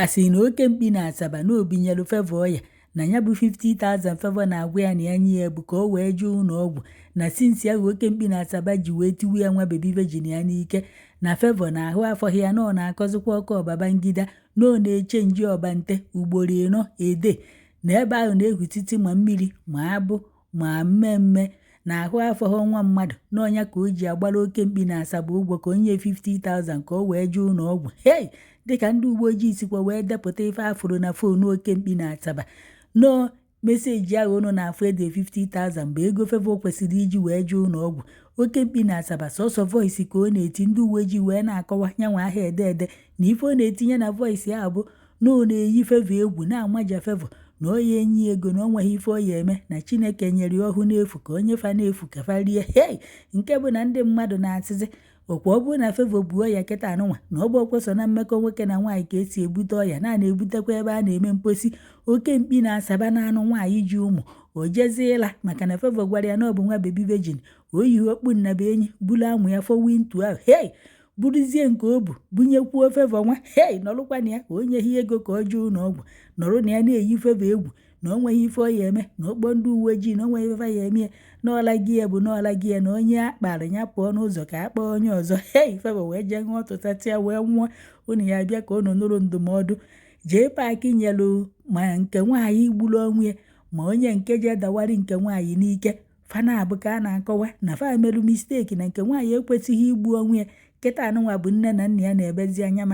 asị na oke mkpi na Asaba na obinyelu Favour ya na ya bụ 50,000 Favour na-agwa ya na ya nye ya bụ ka o wee jee ụlọ ọgwụ na sinsi ahụ oke mkpi na Asaba ji wee tiwu ya nwa bebi virgin ya n'ike na Favour na ahụ afọghị ya na ọ na-akọzikwa ọkọ ọbabangida na ọ na-eche nji ọbante ugboro ịnọ ede na ebe ahụ na-ehutiti ma mmiri ma abụ ma mmemme na ahụ afọghị nwa mmadụ na ọnya ka o ji agbara oke mkpi na Asaba ụgwọ ka onye 50,000 ka o wee jee ụlọ ọgwụ dịka ndị uwe ojii sikwa wee depụta ife afụrụ na foonu oke mkpi na Asaba no meseji ahụ unu na-afụ ede 50,000 bụ ego Favour kwesịrị iji wee jee ụlọ ọgwụ oke mkpi na Asaba sọsọ voice ka ọ na-eti ndị uwe ojii wee na-akọwa nyanwa aha ede na ife ọ na-etinye na voice ahụ bụ na ọ na-eyi Favour egwu na-amaja Favour na onye enyi ego na onweghị ife ọ ya eme na Chineke nyere ya ọhụ n'efu ka onye fa n'efu ka farie nke bụ na ndị mmadụ na-asịzi ọkwa ọ bụrụ na Favour buo ya kịta anụnwa na ọ bụ okweso na mmekọ nwoke na nwaanyị ka esi ebute ọya na-ebutekwa ebe a na-eme mposi oke mkpi na Asaba na anụ nwaanyị ji ụmụ o jeziela maka na Favour gwara ya na ọ bụ nwa bebi virgin o yighị okpu nnaba enyi bulu amụ ya fọwa intu ahụ buruzie nke o bu bunyekwuo Favour nwa nọrụkwana ya onye hi ego ka ọ jee ụlọ ọgwụ nọrụ na ya na-eyi Favour egwu na onweghị ife ọ ya eme na ọkpọ ndị uwe ojii na onweghị ife ya eme n'ọla gị ya bụ n'ọla gị ya na onye akpara ya pụọ n'ụzọ ka akpọọ onye ọzọ Favour wee jee ṅụọ tụtatịa wee nwụọ unu ya bịa ka unu nụrụ ndụmọdụ Jpac nyelu ma nke nwaanyị gburu onwe ya ma onye nke je dawari nke nwaanyị n'ike fana abụ ka a na-akọwa na fa merụ misteki na nke nwaanyị ekwesịghị igbu onwe ya kịta anụnwa bụ nne na nna ya na-ebezi anya m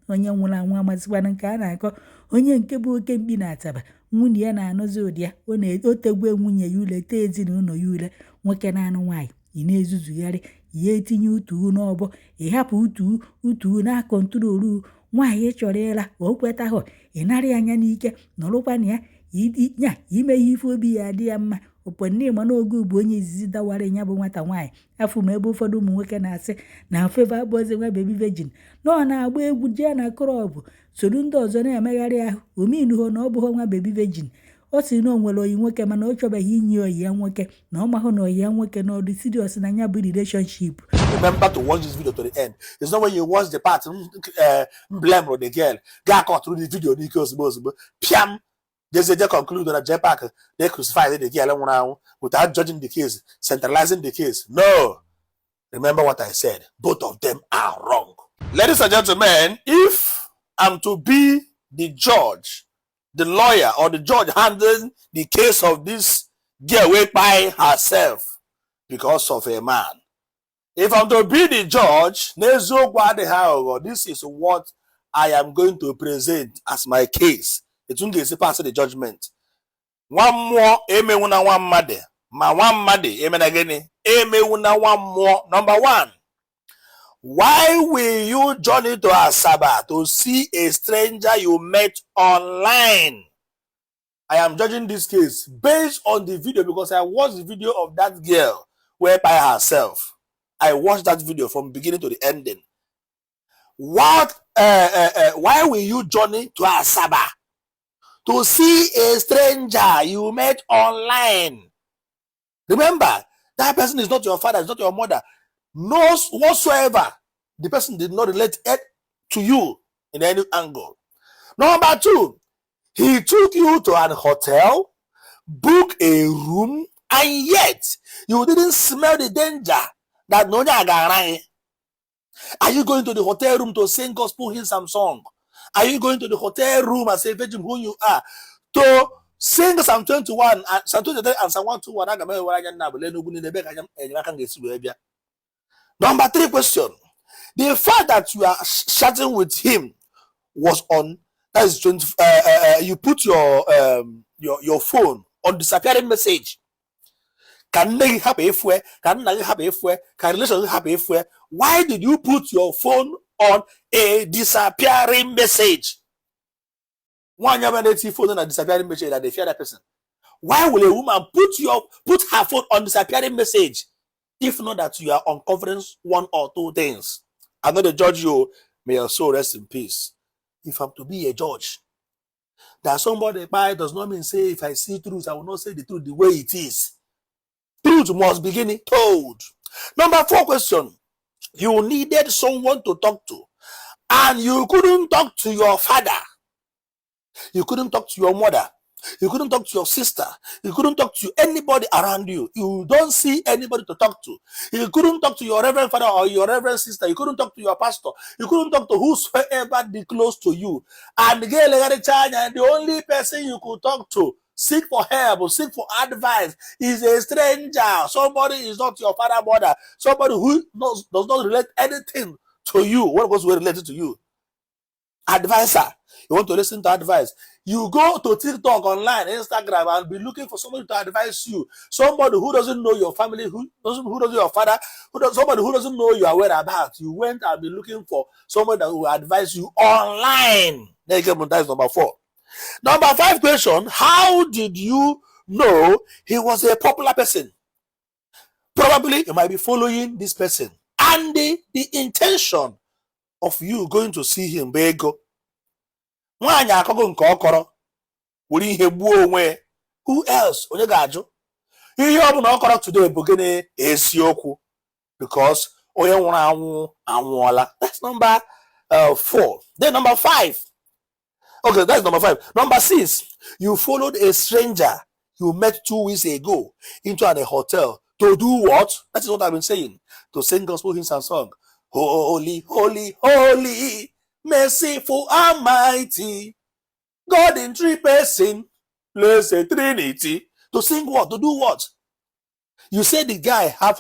onye nwụrụ anwụ amazikwana nke a na-akọ onye nke bụ oke mkpi na Asaba nwunye ya na-anụzi ụdị ya o tegwe nwunye ya ule tee ezinụlọ ya ule nwoke na-anụ nwaanyị ị na-ezuzugharị ya etinye utu n'ọbọ ịhapụ utu na-akọntrolu nwaanyị chọrọ ịla o kwetaghọ ị narị anya n'ike nọrụkwana ya ime ihe ife obi ya adị ya mma ụpọnịma n'oge bụ onye izizi dawara ya bụ nwata nwaanyị afọ ma ebe ụfọdụ ụmụ nwoke na-asị na Favour abụọzi nwa bebi virgin na ọ na-agba egwu jee na klọbụ soro ndị ọzọ na-emegharị ahụ omenuho na ọ bụghị nwa bebi virgin ọ sị na o nwere oyi nwoke mana ọ chọbeghị inye oyi ya nwoke na ọ mahụ na oyi ya nwoke na ọdụ serious na ya bụ relationship. Remember to watch this video to the end. It's not when you watch the part blame the girl get caught through the video piam. They conclude that Jpac they crucified the girl without judging the case, centralizing the case. No. Remember what I said. Both of them are wrong. Ladies and gentlemen, if I'm to be the judge, the lawyer, or the judge handling the case of this girl way by herself because of a man, if I'm to be the judge, this is what I am going to present as my case. It's going to pass the judgment. One more, one mother. My one mother, again, one more. Number one, why will you journey to Asaba to see a stranger you met online? I am judging this case based on the video because I watched the video of that girl whereby herself. I watched that video from beginning to the ending. Why will you journey to Asaba to see a stranger you met online? Remember, that person is not your father, it's not your mother. No, whatsoever, the person did not relate it to you in any angle. Number two, he took you to an hotel, booked a room, and yet you didn't smell the danger that no. Are you going to the hotel room to sing gospel hymns and song? Are you going to the hotel room and say, Virgin, who you are? To sing Psalm 21 and Psalm 23 and Psalm 121. Number three question. The fact that you are chatting with him was on, that is 20, you put your phone on disappearing message. Can relationship happen? Why did you put your phone on a disappearing message? One phone on a disappearing message that they fear that person. Why will a woman put her phone on disappearing message if not that you are uncovering one or two things? I'm not a judge you. May your soul rest in peace. If I'm to be a judge, that somebody by does not mean say if I see truth, I will not say the truth the way it is. Truth must be told. Number four question. You needed someone to talk to, and you couldn't talk to your father You couldn't talk to your mother. You couldn't talk to your sister. You couldn't talk to anybody around you. You don't see anybody to talk to. You couldn't talk to your reverend father or your reverend sister. You couldn't talk to your pastor. You couldn't talk to whosoever be close to you. And the only person you could talk to, seek for help or seek for advice, is a stranger. Somebody is not your father, mother. Somebody who does not relate anything to you. What was related to you? Advisor. You want to listen to advice. You go to TikTok, online, Instagram, and be looking for somebody to advise you. Somebody who doesn't know your family, who doesn't know your father, somebody who doesn't know your whereabouts. You went and be looking for somebody that will advise you online. That is number 4. Number 5 question: how did you know he was a popular person? Probably you might be following this person, and the intention of you going to see him bụ ego. Nwaanyị akọgo nke ọkọrọ were ihe gbuo onwe. Who else? Onye ga-ajụ ihe ọ bụla ọkọrọ today bụ gịnị? Eziokwu, because onye nwụrụ anwụ anwụọla. That's number 4. Then number 5. Okay, that's number 5. Number 6, you followed a stranger you met 2 weeks ago into a hotel to do what? That is what I've been saying. To sing gospel hymns and song. Holy, holy, holy, merciful, almighty, God in 3 person, blessed Trinity. To sing what? To do what? You say the guy have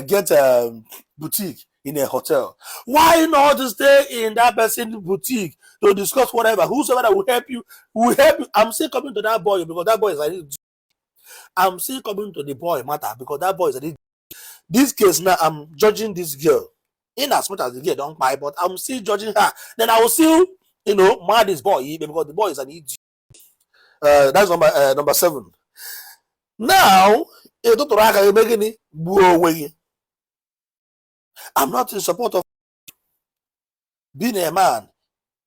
get a boutique in a hotel. Why not stay in that person's boutique to discuss whatever? Whosoever that will help you will help you. I'm still coming to that boy because that boy is I'm still coming to the boy matter because that boy is this case now. I'm judging this girl in as much as the girl don't buy, but I'm still judging her. Then I will still, mad this boy because the boy is an idiot. That's number 7. Now, I'm not in support of being a man.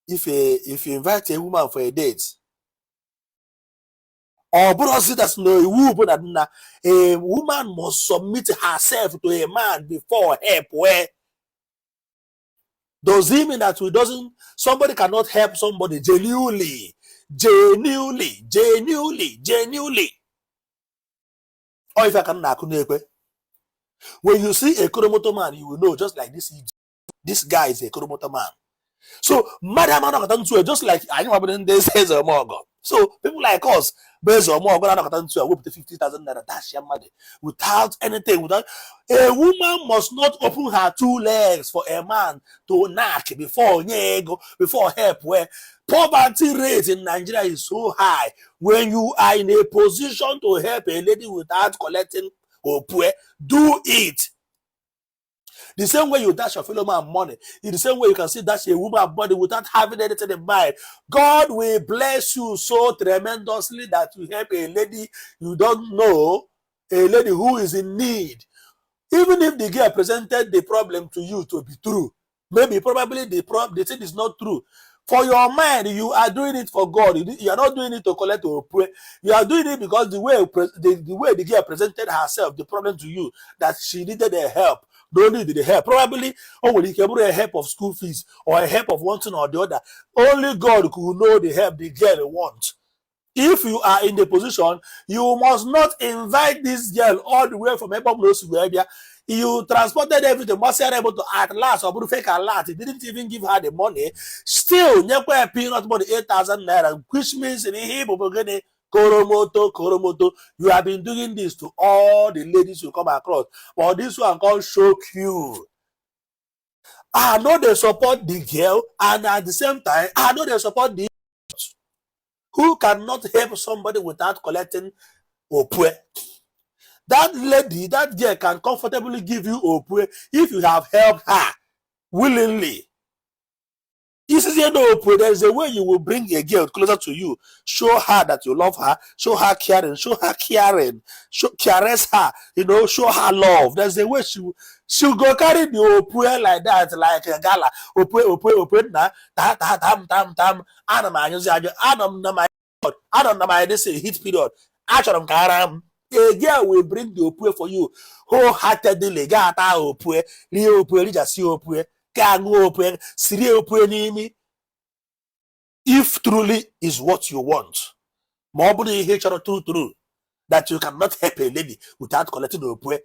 If you invite a woman for a date, or that's no a woman must submit herself to a man before help. Where does it mean that somebody cannot help somebody genuinely? Or if I can, when you see a Koromoto man, you will know just like this guy is a Koromoto man. So, madam, just like I know about this says or more. So, people like us, based on more, but I'm with the 50,000 naira. That's your money. Without anything, a woman must not open her 2 legs for a man to knock before help. Where poverty rate in Nigeria is so high, when you are in a position to help a lady without collecting opwe, do it. The same way you dash your fellow man money, in the same way you can see dash a woman body without having anything in mind. God will bless you so tremendously that you help a lady you don't know, a lady who is in need. Even if the girl presented the problem to you to be true, probably the thing is not true. For your mind, you are doing it for God. You are not doing it to collect or pray. You are doing it because the way the girl presented herself, the problem to you, that she needed a help. Don't need the help. Probably, a help of school fees or a help of one thing or the other. Only God could know the help the girl wants. If you are in the position, you must not invite this girl all the way from Ebom. You transported everything, was able to at last or fake a lot. He didn't even give her the money. Still, peanut money 8,000 naira, which means in Hebrew, Koromoto, you have been doing this to all the ladies you come across. But this one called show you. I know they support the girl, and at the same time, I know they support the who cannot help somebody without collecting opwe. That lady, that girl can comfortably give you opwe if you have helped her willingly. There's a way you will bring a girl closer to you. Show her that you love her. Show her caring. Caress her. Show her love. There's a way she'll go carry the opwe like that, like a gala. Opwe na tam. Adam na my this hit period. Actually, karam. A girl will bring the opwe for you. Wholeheartedly, gata opwe. Li opwe, li just see opwe. Siri opwe n'imi. If truly is what you want, more true, that you cannot help a lady without collecting opue.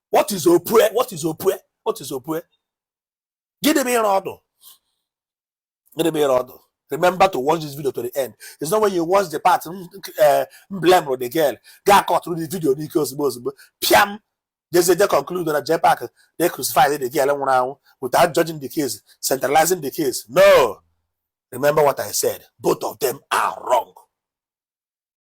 What is opue? What is opue? What is opue? Give me an order. Give me an order. Remember to watch this video to the end. It's not when you watch the part, blame the girl, get caught through the video, piam. They conclude that Jpac, they crucify the girl without judging the case, centralizing the case. No. Remember what I said. Both of them are wrong.